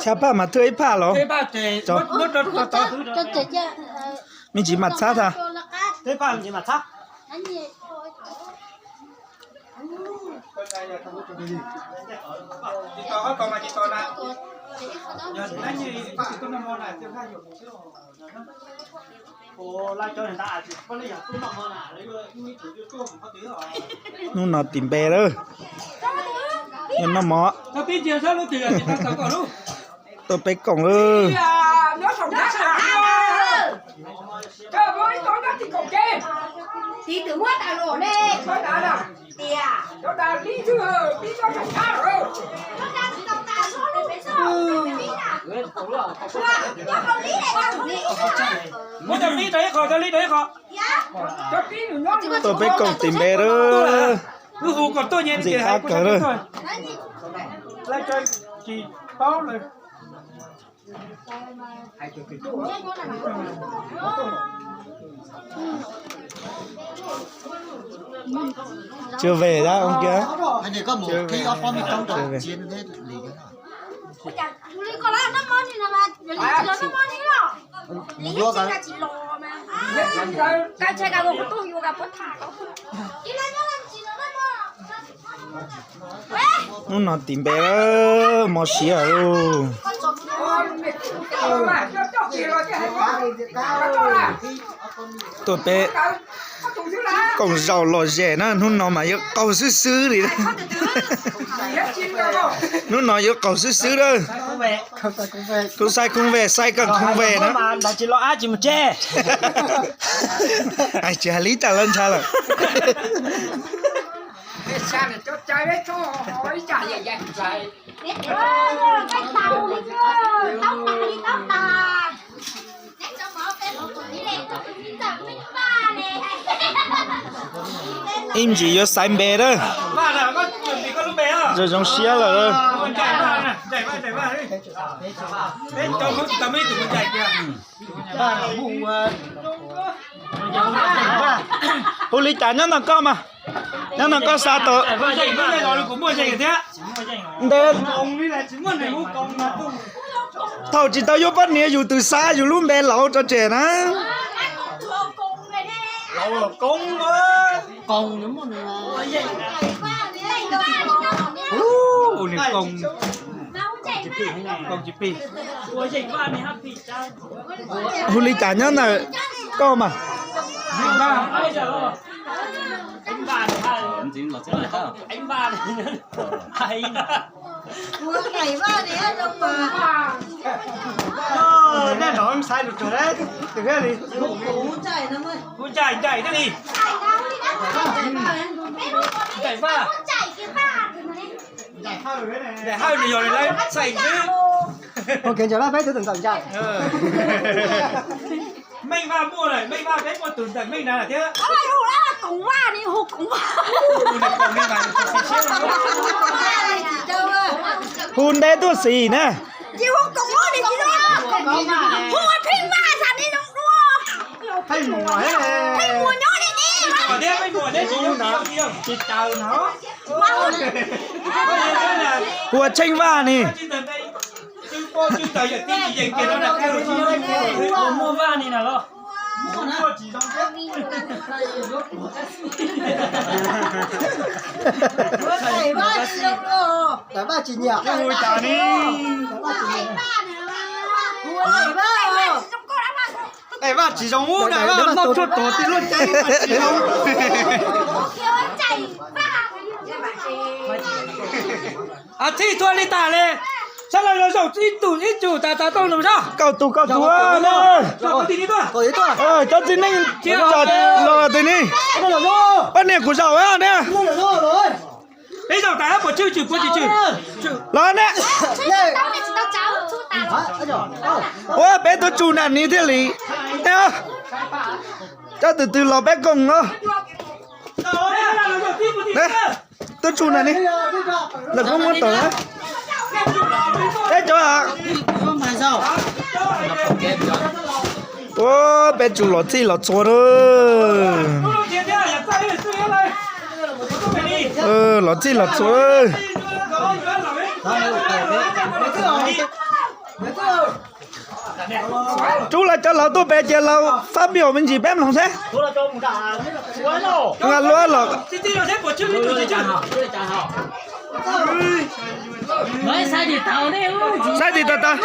Xya phaj mas thwj ib phaj los? Me ntsis mam txhab tag. Hnub no tis npe lawm. Yog noj mov. Tuaj peb koom lawm. Tuaj peb koom tis npe lawm. Ntxim qab kawg lawm. Chưa về đó ông kia. Chưa về. Hnub no tis npe lawm, mob siab lawm. Tuaj peb koom zaum lom zem na, hnub no mas yuav qaug xwb xwb li. Hnub no yuav qaug xwb xwb lawm. Kuv xaiv khoov ve, xaiv kawm khoov ve na. Tsis hais li cas lawv ntshaw lawm. Ib ntsis yuav xaiv npe lawm. Zoo zoo siab lawm. Hu li cas nyob ntawm koj mas? Nyob ntawm koj xa tawm. Ntev. Thaum tsis tau yuav poj niam yus twb xa yus lub npe laus rau tsev na. Hu li cas nyob ntawm koj mas? Nej nov xaiv lus tsuag li. Ncaim Hawj nws yog lawv xaiv xwb. Ua kev ncaim Vaj peb tus ntawm ncaim. Meej Vaj muaj lawm, Meej Vaj peb muaj tus ntawm Meej na thiab. Hu nte tuaj xis na. Pheej mus thiab, pheej mus thiab, tsis caw no. Hu ua Tsheej Vaj ni. Muaj Vaj ni na los. Hu ua cas ni? Daim Vaj tsis zoo ub, daim Vaj noj tshuaj tuag tij luaj ceeb tsis zoo. Txhij tuaj li tas li. Sab laug los zaum ib tug ib tug tas tas tau nus sab. Kaum tus kaum tus na. Cov txiv neej los twg ni? Poj niam kuv zaum ne. Peb zaum tas puas tswj tswm puas tsis tswm? Los ne. Ua peb tub tsuj na ni thiaj li. Cov twg twg los peb koom os. Tub tsuj na ni. Lawv kuj muab tawm. Peb cov. Ua peb tsuj los txhij los txhua lawm. Los txij los txhua. Rub lawv cov laus tuaj pem ces laus fab npium me ntsis peb mloog seb. Nqa luab los. Saib tim tau tau.